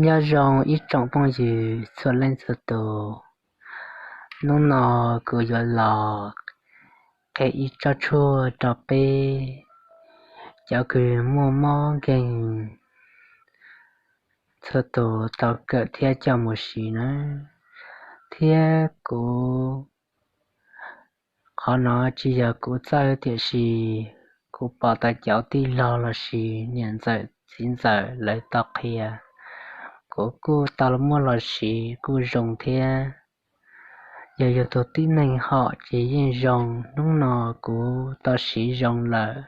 Nyob zoo ib tsoom phooj ywg txhua leej txhua tus, hnub no kuv yuav los qhia ib tsob tshuaj rau peb cov kws muaj mob nkeeg txhua tus tau kawm thiab coj mus siv nawb. Thiab kuv, qhov no tsis yog kuv txawj tiam sis kuv pom tau cov tij laug lossis niam ntxawm txiv ntxawm lawv tau qhia, kuv kuj tau muab los siv kuj zoo thiab. Yog yus tus tib neeg hom ces yeej zoo, hnub no kuv tau siv zoo lawm,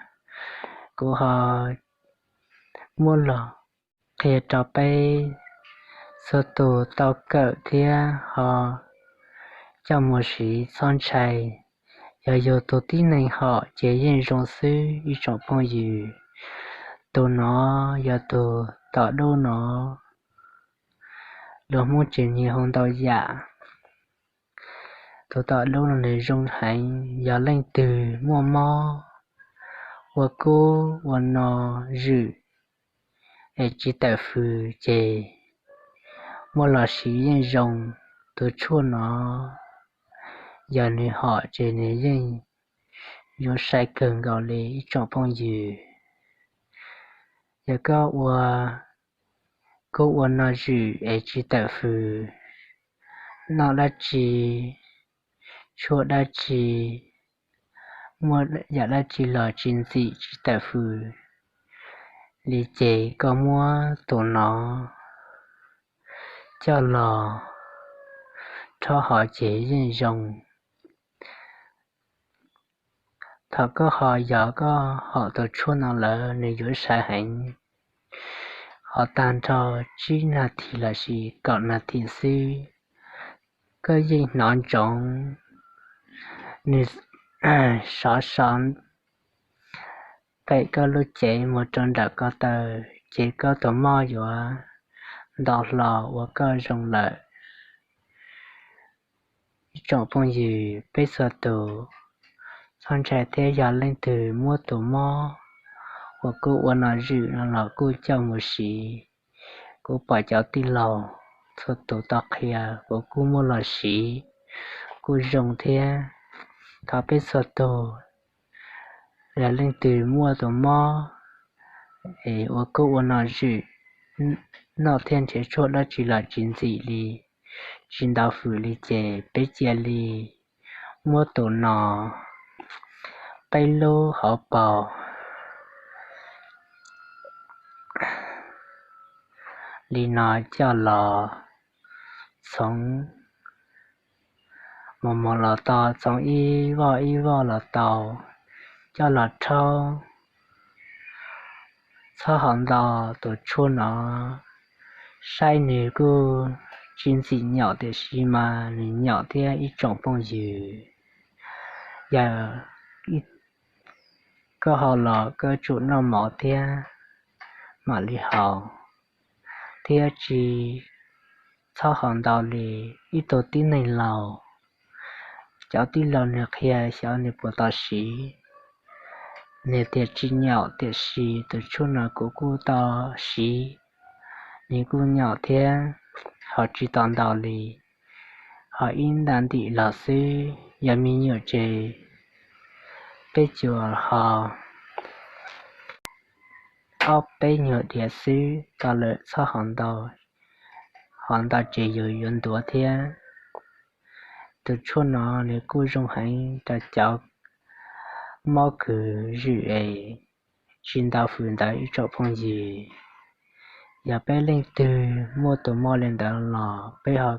kuv ho muab los qhia rau peb txhua tus tau kawm thiab ho coj mus siv txhob ntshai. Yog yus tus tib neeg hom ces yeej zoo xwb ib tsoom phooj ywg. Tus no yog tus tom dub no, luag Hmoob tsev niag hu ntau yam. Tus tom dub no nws zoo heev, yog leej twg muaj mob ua kub ua no zwm es tsis tawm fws ces muab los siv yeej zoo. Tus tshuaj no yog nws hom ces nws yeej yuav sai kawg nkaus li ib tsoom phooj ywg. Yog koj ua kub ua no zwm es tsis tawm fws, noj dab tsi, tshuaj dab tsi, muaj yam dab tsi los tsis ntxim tsis tawm fws li ces koj muab tus no coj los rhaub haus ces yeej zoo. Thaum koj ho yog koj hom tus tshuaj no lawm nws yuav sai heev, ho tag nrho tsib nas this lossis kaum nas this xwb, koj yeej hnov ntsoov nws sov so pem koj lub cev mus rau nram ko taw, ces koj tus mob yuav nto hlo ua koj zoo lawm. Ib tsoom phooj ywg peb txhua tus, txhob ntshai thiab yog leej twg muab tus mob ua kub ua no zwm no los kuj coj mus siv. Kuv pom cov tij laug txhua tus tau qhia, kuv kuj muab los siv kuj zoo thiab. Thov peb txhua tus, yog leej twg muaj tus mob es ua kub ua no zwm, noj thiab nrhiav tshuaj dab tsi los tsis ntxim li, tsis nto fwm li ces peb cia li muab tus no peb lub hauv paus li no coj los txhoov, mus mus los tau, txhoov ib voj ib voj los tau, coj los rhaub. Txhob haus ntau, tus tshuaj no saib nws kuj tsis ntxim nyaum tiam sis mas nws nyaum thiab ib tsoom phooj ywg. Yog koj haus los koj tsum noj mov thiab mam li haus, thiab tsis txhob haus ntau li. Ib tug tib neeg laus, cov tij laug nws qhia xyov nws puas tau siv, nws tias tsis nyaum tiam sis tus tshuaj no kuv kuj tau siv, nws kuj nyaum thiab, ho tsis tau ntau li, ho ib nta ntim los xwb. Yog me nyuam ces peb cuam ho ob peb nyuag diav xwb tau lawm, txhob haus ntau, haus ntau ces yus yuav ntuav thiab. Tus tshuaj no nws kuj zoo heev rau cov mob kws zwm es tsis nto fwm ntawd ib tsoom phooj ywg. Yog peb leej twg muaj tus mob li ntawd los peb ho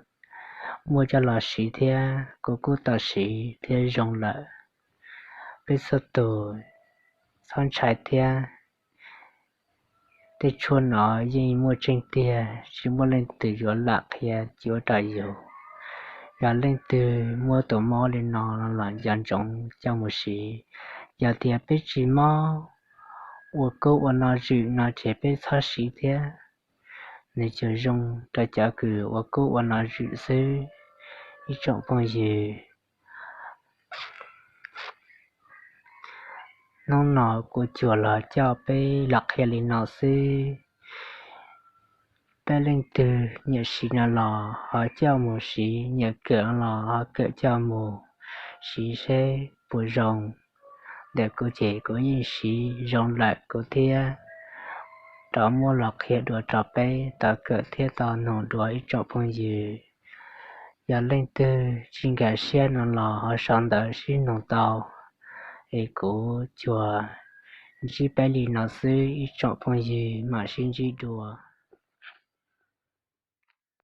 muab coj los siv thiab, kuv kuj tau siv thiab zoo lawm. Peb txhua tus txhob ntshai thiab. Tej tshuaj no yeej muaj tseeb tiag, tsis muaj leej twg yuav lam qhia cuav rau yus. Yog leej twg muaj tus mob li no los nco ntsoov coj mus siv. Yog tias peb tsis mob, ua kub ua no zwm no ces peb txhob siv thiab. Nws tsuas zoo rau cov kws ua kub ua no zwm xwb, ib tsoom phooj ywg. Hnub no kuv cuam los coj peb los qhia li no xwb. Peb leej twg nyiam siv no los ho coj mus siv, nyiam kawm los ho kawm coj mus siv seb puas zoo. Ntawm kuv ces kuv yeej siv zoo lawm kuv thiaj rov muab los qhia dua rau peb tau kawm thiab tau nug dua ib tsoom phooj ywg. Yog leej twg tsis nkag siab no los ho sau ntawv sib nug tau, es kuv tsuas ntsib peb li no xwb ib tsoom phooj ywg, mam sib ntsib dua.